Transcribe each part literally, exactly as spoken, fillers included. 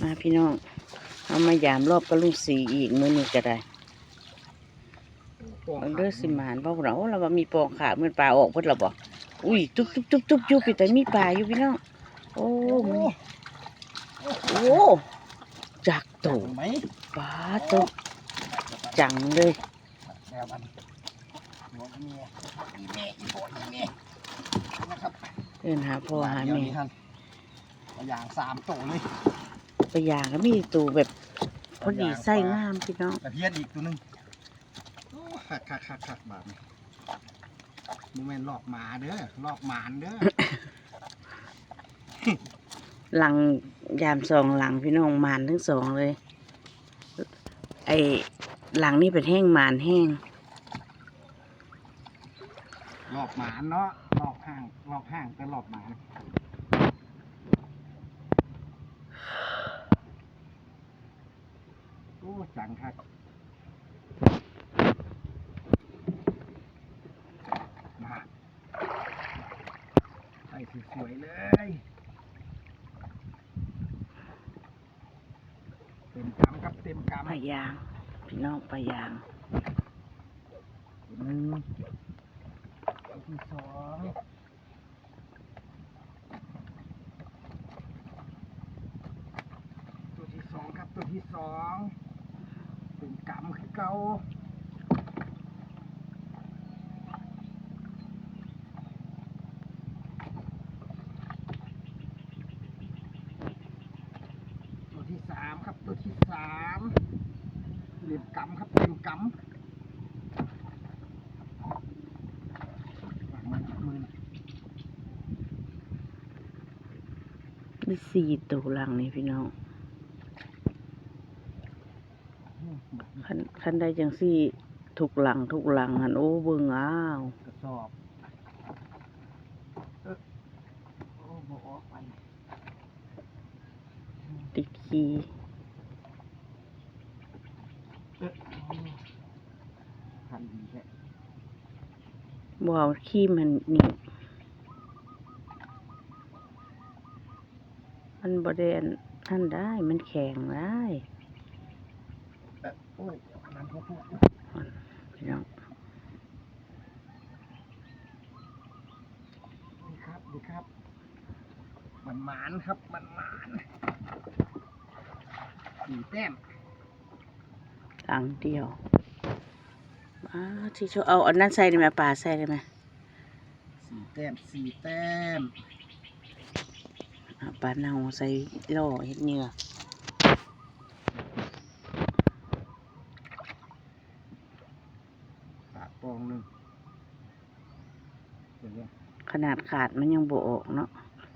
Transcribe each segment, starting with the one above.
มาพี่น้อง เอามายามรอบกับลุงศรีอีกมื้อนี้ก็ได้ เบิ่งเด้อสิหมานบ่ พุ้นน่ะ โอ้ แล้วว่ามีปองขา เหมือนปลาออกเบิดแล้วบ่ อุ้ย ตุ๊บตุ๊บตุ๊บตุ๊บอยู่ เป็นแต่มีปลาอยู่พี่น้อง โอ้ มัน โอ้ จักโต จังไหม ปลาโต จังเลย แล้วมัน หัวอีเมีย อีเมีย อีพ่อ อีเมีย นะครับ เอิ้นหาพ่อหาแม่ ปลาอย่างสามโตเลย ปลาอย่างก็มีโตแบบ พอดีไซส์งามพี่น้อง ตะเพียนอีกตัวหนึ่ง โอ้ คักคักคักคัก บาดนี้ บ่แม่นลอกหมาเด้อ ลอกหมานเด้อ หลังยามสองหลังพี่น้อง หมานทั้งสองเลย ไอ้หลังนี่เป็นแห้งหมานแห้ง ลอกหมานเนาะ ลอกห้าง ลอกห้างแต่ลอกหมาน โอ้ จังคัก มา ใส่สวยๆเลย เต็มกำครับ เต็มกำ ปลายาง พี่น้อง ปลายาง อืม ตัวที่สอง ตัวที่สองครับ ตัวที่สอง เป็นกำคือเก่า ตัวที่สามครับ ตัวที่สาม เต็มกำครับ เต็มกำ วางมันมือหน่อย มีสี่ตัวหลังนี่พี่น้อง คัน คันได้จังซี่ ทุกหลัง ทุกหลังหั่น โอ้ เบิ่งอ้าว กระสอบ เออ โอ้ บ่ออกไป ติดขี้ เออ คันดีแท้ บ่เอาขี้มันนี่ มันบ่ได้อัน อันได้ มันแข็งได้ เออ โอ้ย น้ำท่วม พี่น้อง ดีครับ ดีครับ มันหมานครับ มันหมาน สี่แต้ม หลังเดียว อ้า ที่เขาเอาอันนั้นใส่ได้ไหม ปลาใส่ได้ไหม สี่แต้ม สี่แต้ม เอาปลาเน่าใส่ล่อเฮ็ดเหยื่อ ปลาปองหนึ่ง เดี๋ยวเนี่ย ขนาดขาดมันยังบ่ออกเนาะ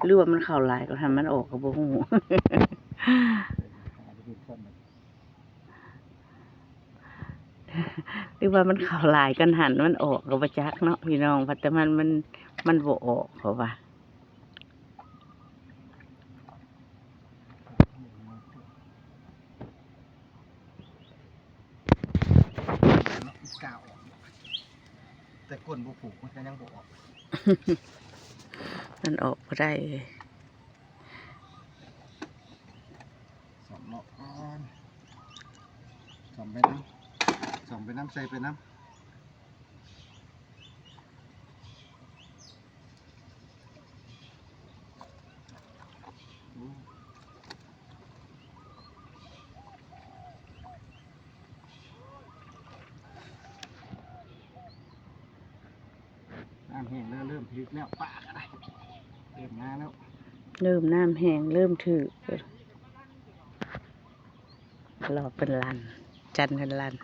หรือว่ามันเข้าหลายก็ให้มันออกก็บ่ฮู้ หาไปดูก่อนนะ หรือว่ามันเข้าหลายกันหั่นมันออกก็บ่จักเนาะพี่น้อง เพราะแต่มัน มัน มันบ่ออก เพราะว่า เนาะ กล้าออก แต่ก้นบ่ผูกมันก็ยังบ่ออก มันออกบ่ได้เลย สองรอบก่อน สองไปน้ำ สองไปน้ำ ใส่ไปน้ำ น้ำแห้งแล้ว เริ่มถึกแล้ว ปลาก็ได้ เริ่มมาแล้ว เริ่มน้ำแห้ง เริ่มถึก รอเพิ่นลั่น จั่นเพิ่นลั่น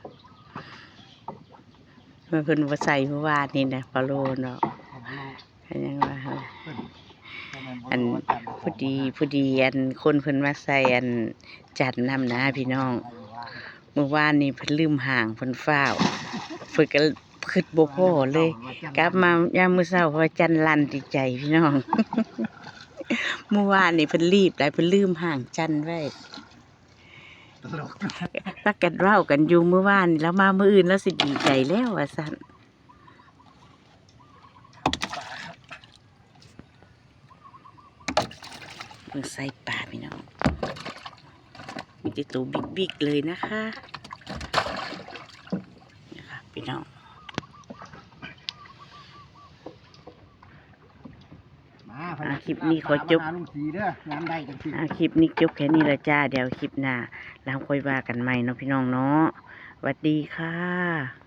เมื่อเพิ่นบ่ใส่เมื่อวานนี่นะ ปลาโลเนาะ ก็ยังว่า อัน พอดี พอดี อัน คนเพิ่นมาใส่ อัน จั่นนำนะพี่น้อง เมื่อวานนี่เพิ่นลืมห้าง เพิ่นฟ้าว เพิ่นก็คิดบ่พ้อเลย กลับมายามมื้อเช้า พระจันทร์ลั่นดีใจพี่น้อง เมื่อวานนี่เพิ่นรีบหลาย เพิ่นลืมห้างจั่นไว้ ตลก พากันเว้ากันอยู่มื้อวานนี่ แล้วมามื้ออื่นแล้วสิดีใจแล้วว่าซั่น เบิ่งไส้ปลาพี่น้อง มีแต่ตัวบิ๊กๆเลยนะคะ นะคะพี่น้อง มา อ่าคลิปนี้ขอจบ มาหาลุงศรีเด้องานได้จังซี่ อ่าคลิปนี้จบแค่นี้ละจ้า เดี๋ยวคลิปหน้าเราค่อยว่ากันใหม่เนาะพี่น้องเนาะ สวัสดีค่ะ